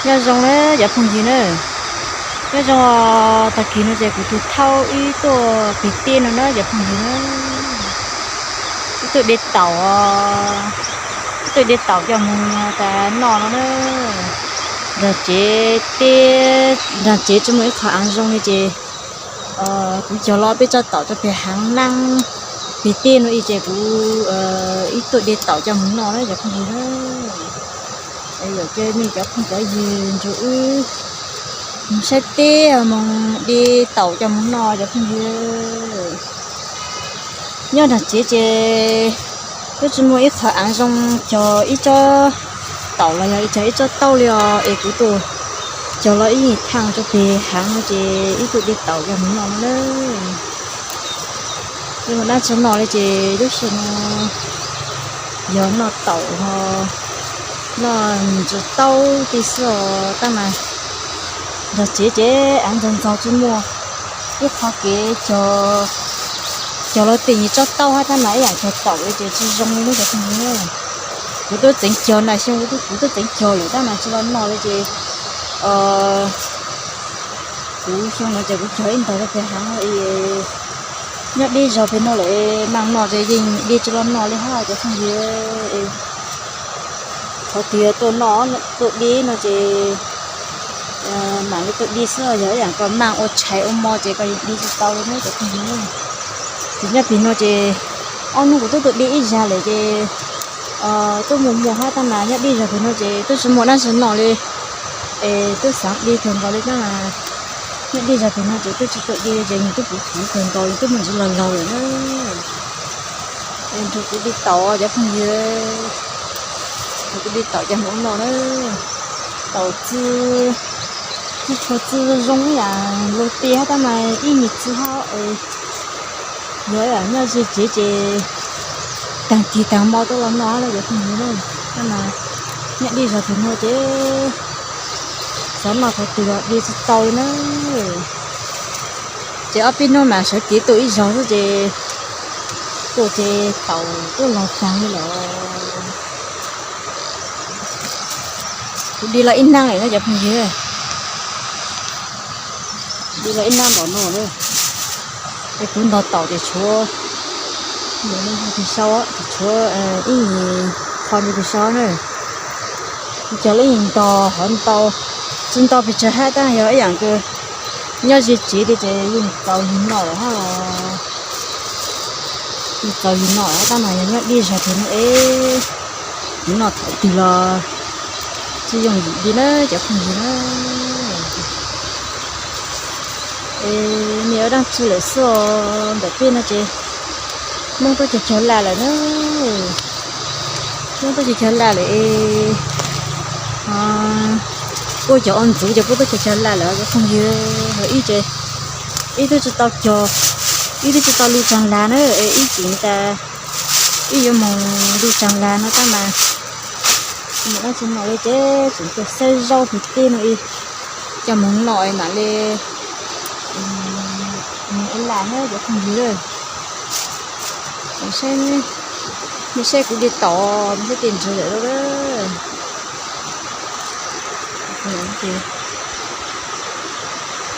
Nyob zoo na cov phooj ywg na, nyob zoo. Tag kis no ces kuv tus thauj wb tuaj pem teb no na cov phooj ywg na, wb tuaj de taum, wb tuaj de taum coj mus tas noj no na. Nram tsev teb, nram tsev tsis muaj ib qho av zoo li ces kuv cog los peb tsob taum rau pem hav neeb pem teb no ib ces kuv ib tuaj de taum coj mus noj na cov phooj ywg na. Yog nej cov phooj cov ywg nrog wb mus saib teb, mus de taum coj mus noj cov phooj ywg. Nyob nram tsev ces twb tsis muaj ib qho av zoo cog ib tsob taum los yog cog ib tsob taub li os es kuv tuaj cog los ib thaj rau pem hav no ces ib tuaj de taum coj mus noj no na. Ib mus dab tsi noj li ces lub sij hawm no yog noj taum ho noj ntsis taub tib si os tab mas nrog tsev ces av ntxoog ntxog tsis muaj ib qho kev cog, cog los tib tsob taub hab tab mas ib yam cog taum li ces tsis zoo li no cov phooj ywg. Kuv twb txeev cog na xyoo, kuv twb txeev cog lawm tab mas tsis los noj li ces kuv xyoo no ces kuv cog ib ntog rau pem hav no es nyob deb zog pem no lawm, mam noj ces yeej de tsis los noj li hab cov phooj ywg. Qhov twg tuaj noj tuaj de no ces mam li tuaj de xwb, yog ib yam koj mam ua tshais ua mo ces koj yeej de tsis tau li na cov phooj ywg. Ces nyob pem no ces ob hnub kuv twb tuaj de ib zag lawm ces twb muaj muaj hab tab mas nyob deb zog pem no ces twb tsis muaj dab tsi noj li es twb xav de kawg nkaus li tab mas nyob deb zog pem no ces twb tsis tuaj de ces nws twb puv puv kawg nkaus, nws twb muaj ntsis laug laug lawm na. Es nrog kuv de taum cov phooj ywg, nrog kuv de taum coj mus noj na. Taum txi, txi tshua txi zoo zoo ib yam luag tej hab tab mas ib me txi hab es yog ib yam nyob ze tsev ces taag kis taag mo tuaj los noj na cov phooj ywg na. Tab mas nyob deb zog pem no ces xav noj qhov twg los de tsis tau li na. Ces ob peb hnub mas sawv kev tuaj ib zaug xwb ces tuaj ces taum tuaj los taag li lawm. Kuv de los ib nab lawm na cov phooj ywg. De los ib nab npaum no lawm. Es kuv ntog taum ces tshuav, ntog no pes saud, tshuav ib nyuag qho ntawd pes saud na. Kuv cog lub yeej ntog hov ntau, tsis ntau pes tsawg hab tab yog ib yam kws nyob ze tsev tiag ces yeej txaus yug noj lawm hab. Yeej txaus yug noj lawm tab mas yog nyob deb zog tiag no es yug noj thaum twg los tsis yooj yim li na cov phooj ywg na. Es nws ua dab tsi lawm xwb os, ntawm peb no ces Hmoob tuaj cog cog laj lawm na. Hmoob tuaj cog cog laj lawm es puab cov ua ntxuv ces puab tuaj cog cog laj lawm cov phooj ywg. Ib ces ib twb tsis tau cog, ib twb tsis tau lug tsaag lag na, es ib tseem tas ib yuav moog lug tsaag lag no tab mas mus dab tsi no li ces tseem tuaj xawb zaub pem teb no coj moog noj mam li mus ua laj na cov phooj ywg. Nej saib kuv de taum, nej saib tej ntsuag lawm lauj.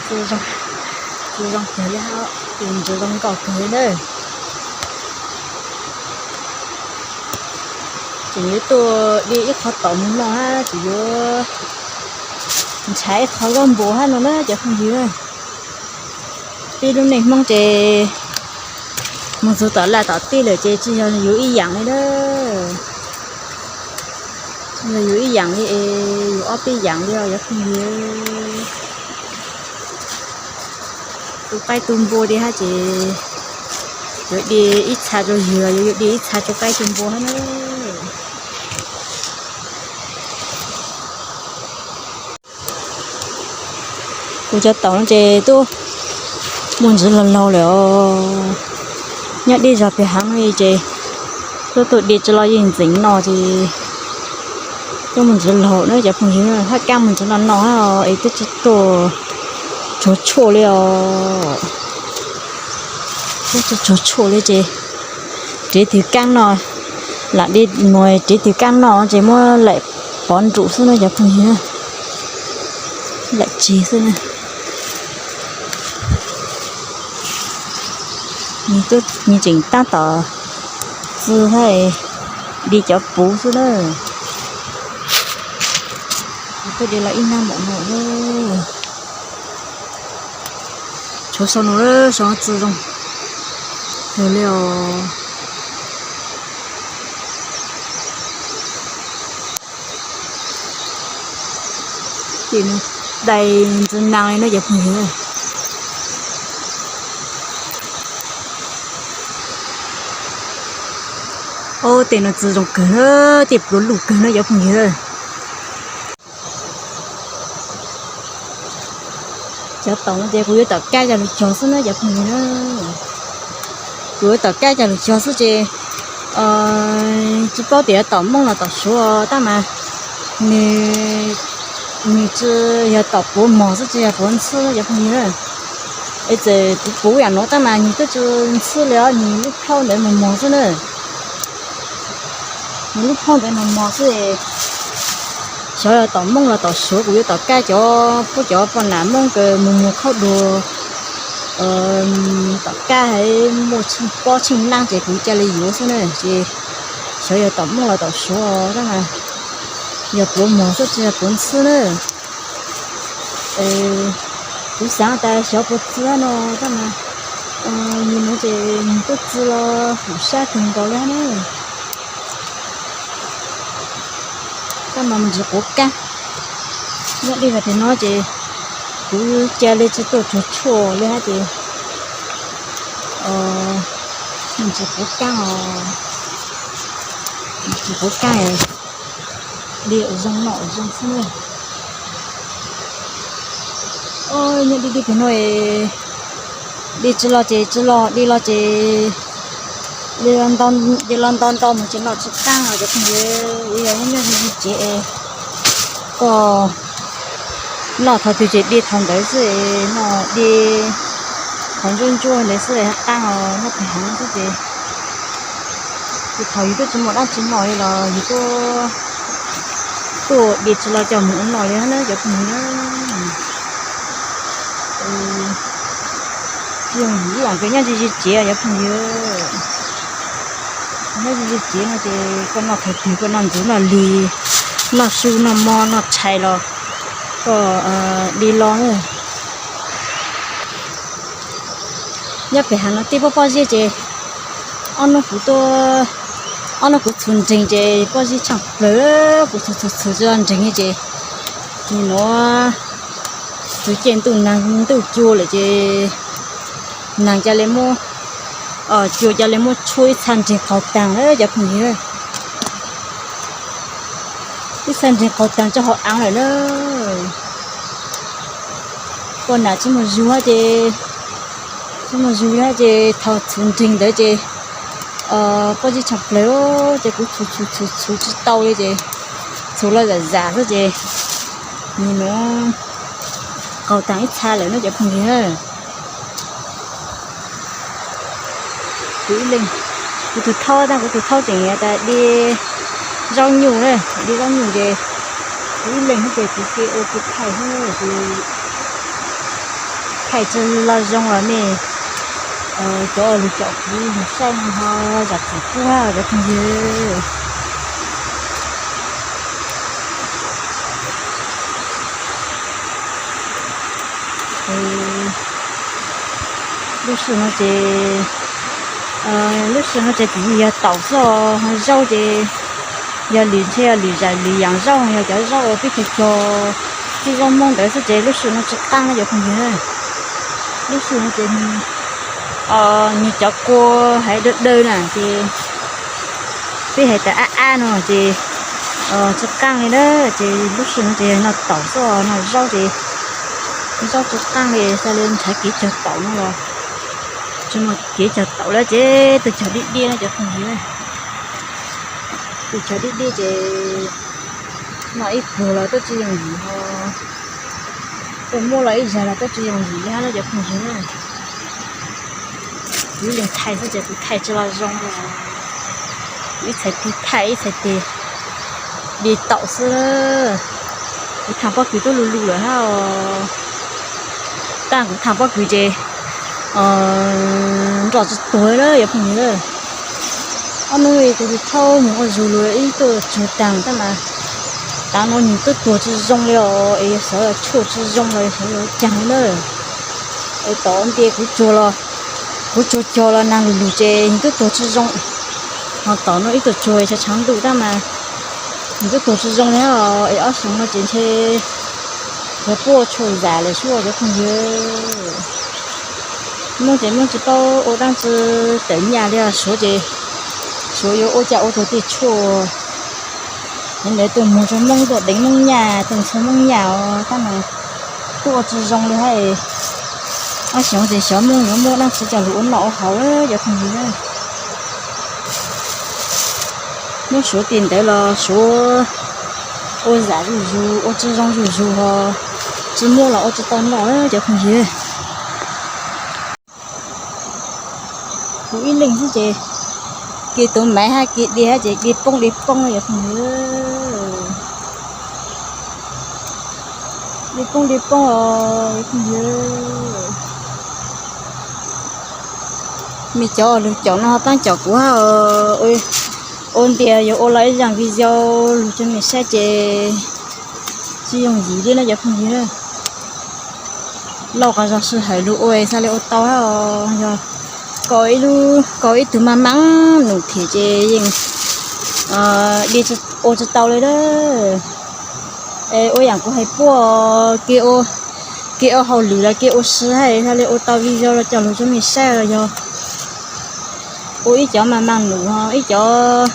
Txu zoo kawg li hab, tej ntsuag zoo nkauj kawg li na. Tseem yuav tuaj de ib qho taum moog noj hab tseem yuav nrhav ib qho zaub npua hab no na cov phooj ywg. Peb lub neej Hmoob ces moog txug tom laj tom teb lawm ces tsis yog yus ib yaam li na. Tsis yog yus ib yaam li es yus ob peb yaam li os cov phooj ywg. Tu qaib tu npua li hab ces yuav de ib txha rua yus, yuav de ib txha rua qaib rua npua hab na. Kuv cov taum no ces tub muaj ntsis laug laug lawm os. Nyob deb zog pem hav no ces tub tuaj de tsi los yeej ntxeev no ces tub muaj ntsis laug na cov phooj ywg, hab kaab muaj ntsis no no hab es tub tsi tuaj tsuag tshuaj li os. Tub tsi tsuag tshuaj li ces rev twg kaab no, lam de mus rev twg kaab no ces muab laim pov nrum xwb na cov phooj ywg. Lam tsig xwb na. Nws tseem tab tom txi thiab, di cov puv xwb na. Kuv twb di los ib nag npaum no. Tshuav sau no, sau txi zoo kawg li os. Ces nws dai ntxwv nas li no cov phooj ywg. Ob tej no txi zoo kawg na, tej pluav luj kawg na cov phooj ywg. Cov taum no ces kuv yuav tom kab cov lug cog xwb na cov phooj ywg na. Kuv yuav tom kab cov lug cog xwb ces tsis paub tias yuav tom Hmoob los tom Suav tab mas nws, nws tsis yog tom puav mog xwb, tsis yog puav ntxhwb cov phooj ywg. Es txawm kuv puv yam no tab mas nws twb tsis ntxhwb li os, nws lub plhaub ntawd mos mos xwb na. Nws lub plhaub ntawd mos mos xwb. Xyov yog tom Hmoob los tom Suav, kuv yuav tom kab cov, pub cov poj nam Hmoob kws mus muag khaub dua, tom kab muaj pob tsheej nab ces kuv ca li yuav xwb na. Ces xyov yog tom Hmoob los tom Suav tab mas yog puav mog xwb tsis yog puav ntxhwb na. Kuv xaav tas xyov puas txi no tab mas nws no ces nws twb txi los huv sab kawg nkaus li na. Tab mas mus ntsis quav kab, nyob dij vas tias no ces kuv ca li tsis tuaj tsuag tshuaj li hab ces mus ntsis quav kab os, mus ntsis quav kab, dij zoo noj zoo xwb na. Nyob dij dij tias no, dij tsis los ces tsis los, dij los ces dij los nto nto mus ces noj tsis qaab os cov phooj ywg. Yog nyob nyob tsev es koj noj thaum twg ces dij thaum ntawd xwb, noj dij thaum ntsuab ntsuab ntawd xwb hab qaab os, noj pem heev xwb ces thaum yus twb tsis muaj dab tsi noj li los yus tuaj, tuaj dij tsis los coj mus ua noj li hab na cov phooj ywg na. Yoog ib yam kws nyob ze ze tsev cov phooj ywg, nyob ze ze tsev no ces koj noj thaum twg, koj noj ntxuv noj lig, noj su noj mov noj tshais los koj dij los. Nyob pem hav no tej pob pob zeb ces ob hnub kuv tuaj, ob hnub kuv txhuv nreeg ces pob zeb tshaaj plawg, kuv txhuv txhuv txhuv tsis nreeg ces nim nuav txug caij ntuj nag ntuj cua lawm ces nag ca le muab, cua ca le muab tshuab ib txha nreeg qaug taag lawm cov phooj ywg. Ib txha nreeg qaug taag tso hauv aav lawm na. Poj nam tsis muaj zug ces, tsis muaj zug ces thaum txhuv nreeg ntawd ces pob zeb tshaaj plawg ces kuv txhuv txhuv txhuv tsis tau li ces txhuv los zam zam xwb ces nim nuav qaug taag ib txha lawm no cov phooj ywg. Kuv ib leeg, kuv tus thaub, kuv tus thaub tseem tas dij zaub nyuj na, dij zaub nyuj ces kuv ib leeg xwb ces kuv ke ua kuv thaij xwb, kuv thaij tsis los zoo los nej cov lug caum kuv lug saib no ho zam txim pub cov phooj ywg. Lub sij no ces, lub sij no ces tsis yog taum xwb, zaub ces yog lwm, ntshe yog lwm zam lwm yaam zaub, yog cov zaub peb cog cog, tej zaub Moob ntawd xwb ces lub sij no tsis qaab cov phooj ywg. Lub sij no ces nws cov kua haiv dawb dawb na ces peb haiv tas ab ab no ces tsis qaab li na, ces lub sij no ces noj taum xwb, noj zaub ces zaub tsis qaab li, xav li nrhav kev cog taum no los tsis muaj kev cog taum lawm ces tuaj cog dib dib no cov phooj ywg. Tuaj cog dib dib ces noj ib pluag los twb tsis yooj yim ho, tuaj muab los ib zag los twb tsis yooj yim li hab no cov phooj ywg na. Kuv ib leeg thaij xwb ces kuv thaij tsis los zoo, kuv ib txhais tig thaij ib txhais tig dij taum xwb. Thaam pob kws tuaj lug lug lawm hab os. Taab kuv thaam pob kws ces nroj tsi tuag lawm cov phooj ywg. Ob nub kuv tsi thaub moog ua zug lug ib tuaj tsuag taag tab mas taav nuav nwg tuaj tuag tsi zoo li os, es xyov tshuaj tsi zoo los xyov yuav caag li na. Es tom ntias kuv tsuag los, kuv tsuag cog los naag lug lug ces nwg tuaj tuag tsi zoo. Ho tom nuav ib tuaj tsuag tshaav tshaav ntuj tab mas nwg tuaj tuag tsi zoo li os, es ob xyoo nuav ces ntshe yog puab tshuaj zam lawm sub cov phooj ywg. Moob ces Moob tsi paub ua dlaab tsi tawm nyaj li os, Suav ces Suav yuav ua cas ua tug tej tshuaj, es ntawd tuaj muag rua Moob, tuaj deev Moob nyaj, tuaj ntxhua Moob nyaj os tab mas tuaj ua tsi zoo li hab. Ob xyoo ces xyov Moob yuav muaj dlaab tsi coj lug ua noj ua haus lawm cov phooj ywg. Muab Suav tis ntawd los Suav ua zam zuj zug, ua tsi zoo zuj zug ho tsi muab los ua tsi tau noj lawm cov phooj ywg. Kuv ib leeg xwb ces kev tuav maiv hab kev di hab ces di poob di poob cov phooj ywg. Di poob di poob os cov phooj ywg. Mej cov lug caum no ho paab caum kuv hab os. Ua ntias yuav ua los ib zaaj video lug rua mej saib ces tsi yooj yim li na cov phooj ywg. Lauj qhov zog sij hawm lug ua xaav le ua tau hab os. Yog koj ib tug maaj maaj num them ces yeej ua tsi tau li lawm. Es ua yaam kuv hais puab, kev ua hauj lwm los kev ua si hab xaav le ua tau video los coj lug rua mej saib los yog ua ib cov maaj maaj num, ib cov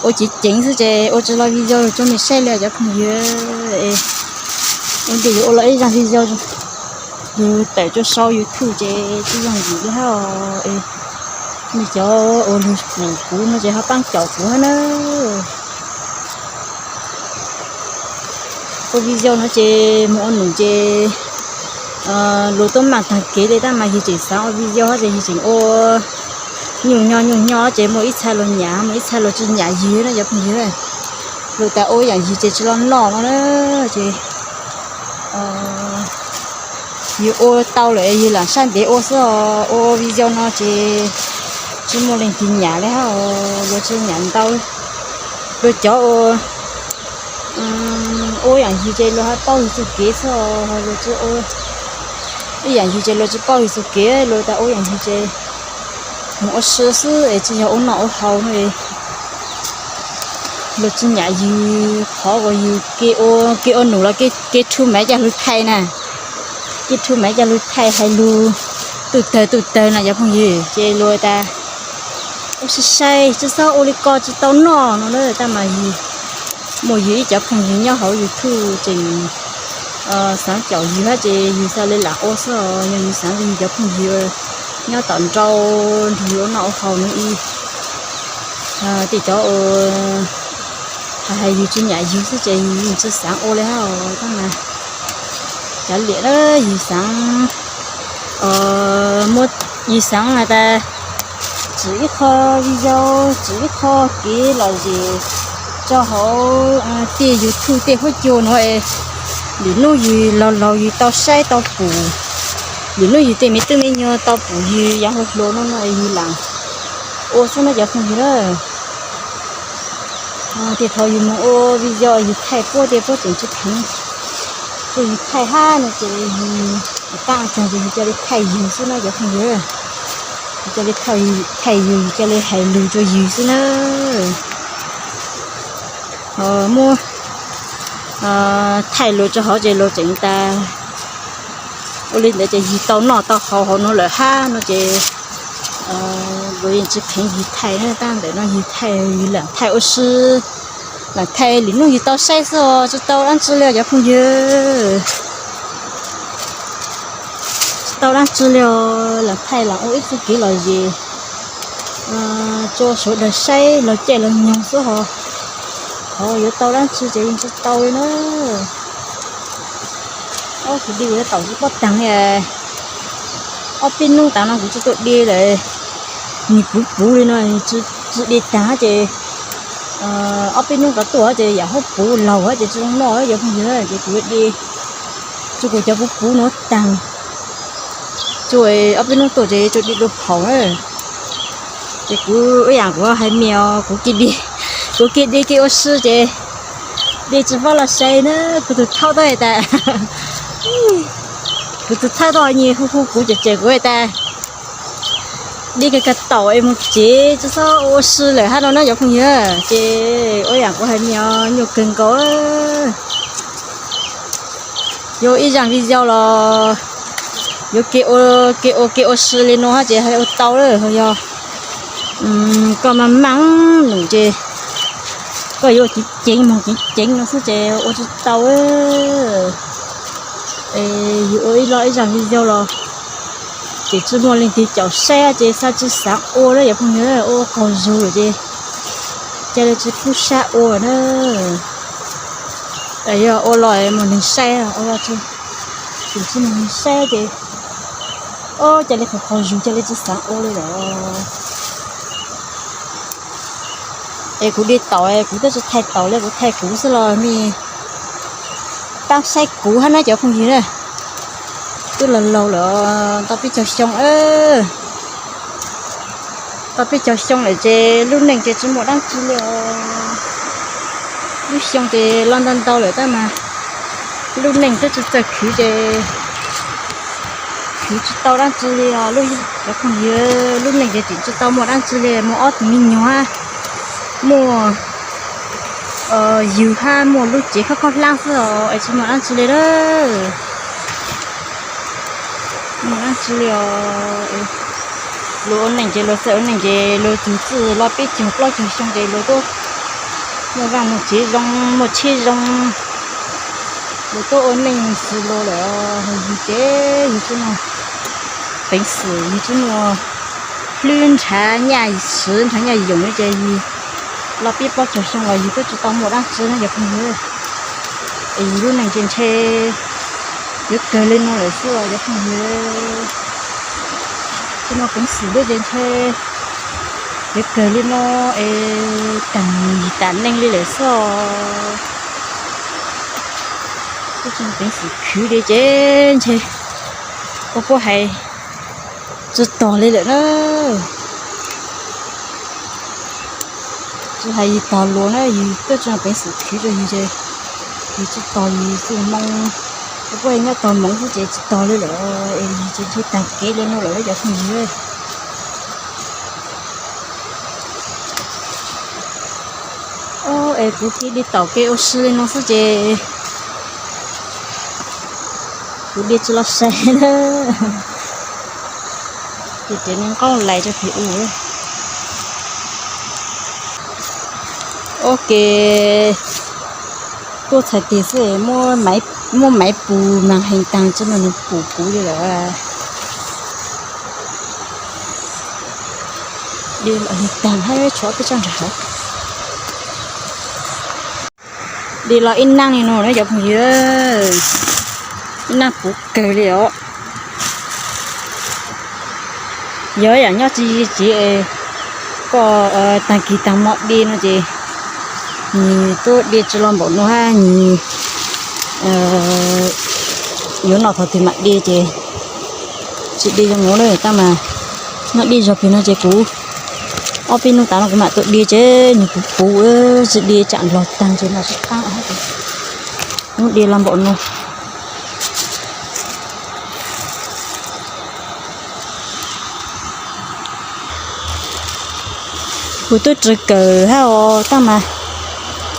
ua ceev ceev xwb ces ua tsi tau video lug rua mej saib li cov phooj ywg. Ua ntias yuav ua los ib zaaj video lug tawm rua sau YouTube ces tsi yooj yim li hab os. Mej cov uas lug pum kuv no ces ho paab caum kuv hab na. Ua video no ces moog ua num ces luag tuab maaj taag kev le tab mas yug tseem xaav ua video hab ces yug tseem ua nyuj nyo nyuj nyo ces muaj ib txha luag nyam, muaj ib txha luag tsi nyam yug na cov phooj ywg. Luag tas ua yaam yug ces tsi lug noj no na ces yug ua tau lawm yug lam sab ntev ua xwb os. Ua video no ces tsi muaj leej twg nyam li hab os, luag tsi nyam ntau. Luag cov ua ib yaam yug ces luag ho paub yug txuj kev xwb os, luag tsi ua ib yaam yug ces luag tsi paub yug txuj kev, luag tas ua yaam yug ces moog ua si xwb es tsi yog ua noj ua haus no. Luag tsi nyam yug qhov uas yug kev ua num los kev rhu maiv coj lug thaij na, kev rhu maiv coj lug thaij hais lug tub tawg tub tawg na cov phooj ywg ces luag tas ua sai sai tsi xob ua li ko tsi tau noj no na. Tab mas yug muaj yug ib cov phooj ywg nyob hauv YouTube tseem xaav caum yug hab ces yug xaav le lam ua xwb os. Yog yug xaav yug cov phooj ywg nyob tom nrau nrug yug ua noj ua haus no ib, tej cov ua hais yug tsi nyam yug xwb ces yug tsi xaav ua li hab os. Tab mas cav liam na yug xaav muab, yug xaav tas tsim ib qho video, tsim ib qho kev lom zem rau hauv tej YouTube tej huab cua nuav es lwm nub yug laug laug yug tau saib tau pum, lwm nub yug tej me tub me nyuam tau pum yug yaav hluas hluas no no yug lam ua xwb na cov phooj ywg na. Tej thaum yug moog ua video yug thaij puab tej puab tseem tsi kheev rua yug thaij hab no ces yug qaab caag ces yug ca le thaij yug xwb na cov phooj ywg. Yug ca le thaij yug, yug ca le hais lug rua yug xwb na. Muab thaij lug rua hauv ces luag tseem tas ua li ntawd ces yug tau noj tau haus hauv nuav lawm hab no ces luag yeej tsi kheev yug thaij na. Tab ntawm no yug thaij, yug lam thaij ua si, lam thaij lwm nub yug tau saib xwb os, tsi tau dlaab tsi li os cov phooj ywg. Tsi tau dlaab tsi li os, lam thaij lam ua ib txuj kev lom zem rua sawv daws saib laug caij laug nyoog xwb hos, qhov yuav tau dlaab tsi ces yeej tsi tau li na. Ob kwv tij yuav tau tsi paub taag li, ob peb nub tav no kuv tsi tuaj de lawm, nwg puv puv li no, tsi de taag ces Ob peb hnub rov tuaj ces yam huab puv laug ces tsis zoo noj cov phooj ywg, ces kuv de tsuas kuv cov puv puv no taag, tsuas ob peb hnub tuaj ces tsuas de dua phaum na. Ces kuv ib yaam kuv hais mias, kuv, kuv kiag de kev ua si ces de tsis paub los sai na, kuv tus thaub tuaj tas, kuv tus thaub tuaj nyias hu hu kuv cem cem kuv tas, de kawg kawg taum es mus tsev tsis txhob ua si lawm hab no na cov phooj ywg. Ces ua yaam kuv hais mias, nyuaj kawg nkaus. Yuav ib zaaj video los yuav kev ua kev ua si li no hab ces hais ua tau lawm. Yog koj maaj maaj num ces koj yuav ceev ceev moog ceev ceev no xwb ces ua tsis tau. Es yug ua ib lo ib zaaj video los ces tsis muaj leej twg caum saib ces xav tsis xaav ua lawm cov phooj ywg, ua qaug zug lawm ces ca le tsis pub sab ua na. Yog ua los muaj neeg saib, ua los tsis muaj neeg saib ces, o, ca le qaug qaug zug ca le tsis xaav ua li lawm. Es kuv de taum, kuv twb tsis thaij taum li, kuv thaij kuv xwb los mej paab saib kuv hab na cov phooj ywg na. Twb laug laug lawm, tau peb caug xyoo, tau peb caug xyoo lawm ces lub neej ces tsis muaj dlaab tsi li os. Lub xyoo ces los ntau ntau lawm tab mas lub neej twb tsis txawj khwv ces khwv tsis tau dlaab tsi li os cov phooj ywg. Lub neej ces tseem tsis tau muaj dlaab tsi li, muaj ob tug me nyuam, muaj yug hab muaj lub cev khob khob hlab xwb os, es tsis muaj dlaab tsi li lawm. Muaj dlaab tsi li os. Luag ua neej ces luag txawj ua neej ces luag txug txij los peb caug plaub caug xyoo ces luag tuaj muaj vaaj muaj tsev zoo, muaj tsheb zoo, luag tuaj ua neej xws luag lawm. Yug ces yug tsis muaj peev xwm, yug tsis muaj hlwb nrhav nyaj siv nrhav nyaj yoom li ces yug los peb plaub caug xyoo los yug twb tsis tau muaj dlaab tsi na cov phooj ywg. Es yug lub neej ces ntshe yuav kawg li no lawm xwb os cov phooj ywg. Tsis muaj peev xwm lawm ces ntshe yuav kawg li no es taag yig tam neej li lawm xwb os. Twb tsis muaj peev xwm khwv li ces ntshe ua puab hais tsis tog li lawm na. Tsis hais yig tog luag na, yig twb tsis muaj peev xwm khwv rua yig ces yig tsis tog yig xwb moo. Ua puab nyob tog moov xwb ces tsis tog li lawm es yig ces ntshe taag kev li no lawm cov phooj ywg. Es kuv kev de taum kev ua si li no xwb ces kuv de tsis los sai na. Ces tes nqaub lais rau pem u. Ua ke tuaj txhais tes xwb, muab maiv pus mas heev taag tsi no nws pum kuv li lawm. De los heev taag hab tshuav peb tsob nrag hauv. De los ib naj li no na cov phooj ywg, ib naj puv kawg li os. Yog yam nyob tsis yig tsev, koj taag kis taag mo de no ces nws tuaj de tsis los npaum no hab nws yuav noj thaum twg mam de ces tsis de zoo no na. Tab mas noj dej zog pem no ces kuv ob peb hnub tas no kuv mam tuaj de ces nws puv puv, tsis de tsam nplog taag ces mas tsis qaab. Hnub de los npaum no. Kuv tub ris kawm hab os, tab mas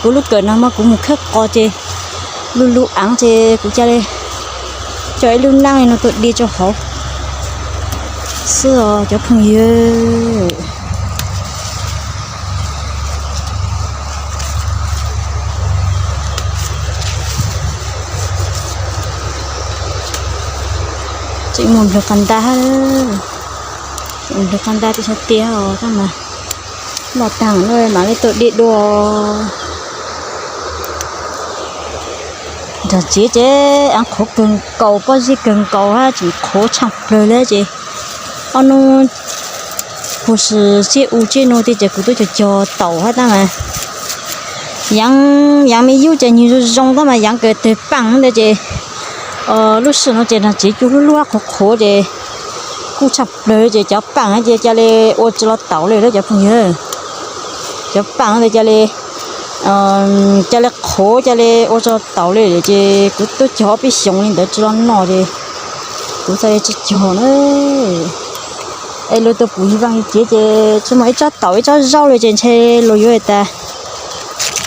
kuv lub kawm no mas kuv mus khawb qos ces lub lub aav ces kuv ca le coj ib lub naab li no tuaj de rau hauv xwb os cov phooj ywg. Tseem muaj nplawg qas ntab, nplawg qas ntab tej sab tiag os, tab mas noj taag no mam li tuaj de dua. Nrog tsev ces aav qhuav kawg nkaus, pob zeb kawg nkaus hab tseem qhuav tshaaj plawg li ces ob nub puag si tsiab u tsiab nuav tej ces kuv tub cog cog taum hab tab mas Yaav, yaav me yub ces nws zoo zoo tab mas yaav kawg tawg paaj ntawd ces lub sij hawm no ces nag tsev cua hlub hlub qhuav qhuav ces kuj tshaj plawg ces cov paaj ces ca le ua tsi los taus li lawm cov phooj ywg. Cov paaj ntawd ca le, ca le qhuav ca le ua tsi los taus li ces kuv tuaj cog ob peb xyoos li ntawd tsi los noj ces kuv txhaj le tsi cog na. Es luag tuaj pum yig vaaj yig tsev ces tsi muaj ib tsob taum ib tsob zaub li ces ntshe luag yuav tas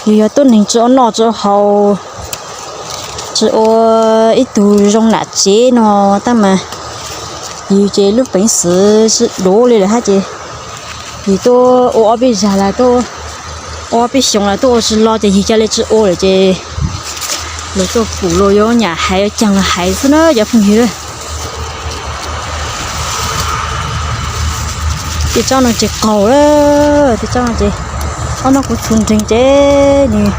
yus yog tuab neeg tsi ua noj tsi ua haus, tsi ua ib tug zoo nam tsev no tab mas yus ces lub peev xwm tsi duav li lawm hab ces yus tuaj ua ob peb zag lawm, ua ob peb xyoos lawm tuaj ua tsi los ces yus ca le tsi ua lawm ces luag tuaj pum luag yuav nyam hais yuav caag los hais xwb na cov phooj ywg. Tej tsob no ces qaug lawm, tej tsob no ces ob nub kuv txhum nreeg ces nws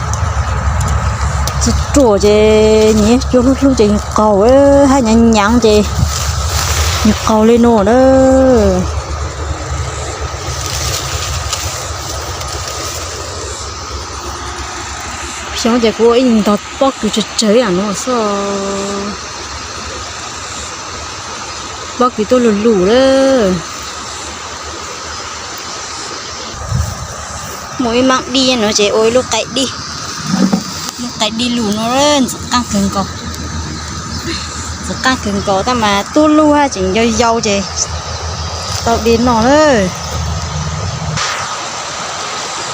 tsi ruam ces nws cua hlub hlub ces nws qaug hab nyaav nyaav ces nws qaug li no na. Xyoo ces kuv ua ib ntog pob kws tsawg tsawg ib yam no xwb. Pob kws tuaj lug lug lawm. Muaj ib maab dib no ces ua ib lub qaib dib, lub qaib dib lug no ntxim qaab kawg nkaus. Ntxim qaab kawg nkaus tab mas tub lub hab tseem yau yau ces tau de noj lawm.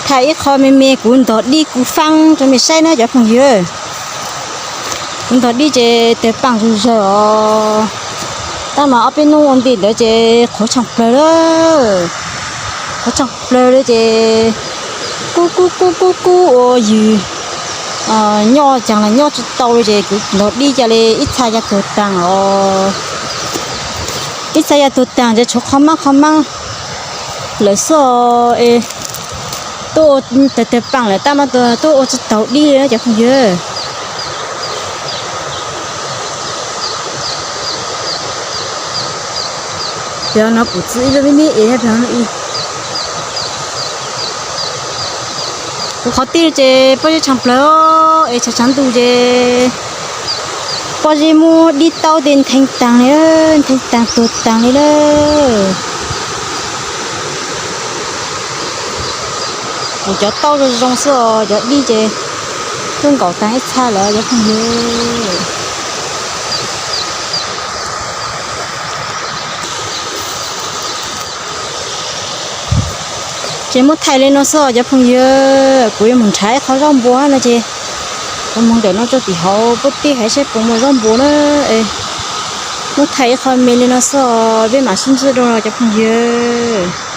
Thaij ib qho me me kuv ntog dib kuv faab rau mej saib na cov phooj ywg. Kuv ntog dib ces tawg paaj zuj zawg os. Tab mas ob peb nub ua nti ntawd ces qhuav tshaaj plawg lawm. Qhuav tshaaj plawg lawm ces kub kub kub kub kub ua yus nyob caag los nyob tsi tau li ces kuv ntog dib ca le ib txha ya tuag taag os. Ib txha ya tuag taag ces tshuav qhov maab qhov maab lawm xwb es tuaj ua tawg tawg paaj lawm tab mas tuaj ua tsi taug dib li cov phooj ywg. Pem no kuv txwv ib lub me me es pem no ib. Kuv qhov tij ces pob zeb tshaaj plawg es tshav tshav ntuj ces pob zeb muab dib taub tej ntheev taag li, ntheev taag tuag taag li lawm. Kuv cov taub zoo zoo xwb os, cov dib ces tuaj nkaum taag ib txha lawm cov phooj ywg. Ces muab thaij li no xwb os cov phooj ywg, kuv yuav moog nrhav ib qho zaub npua no ces kuv moog ntawm no rau tim hauv puab teb hais saib puas muaj zaub npua na. Muab thaij ib qho me li no xwb os, peb maam sib ntsib dua cov phooj ywg.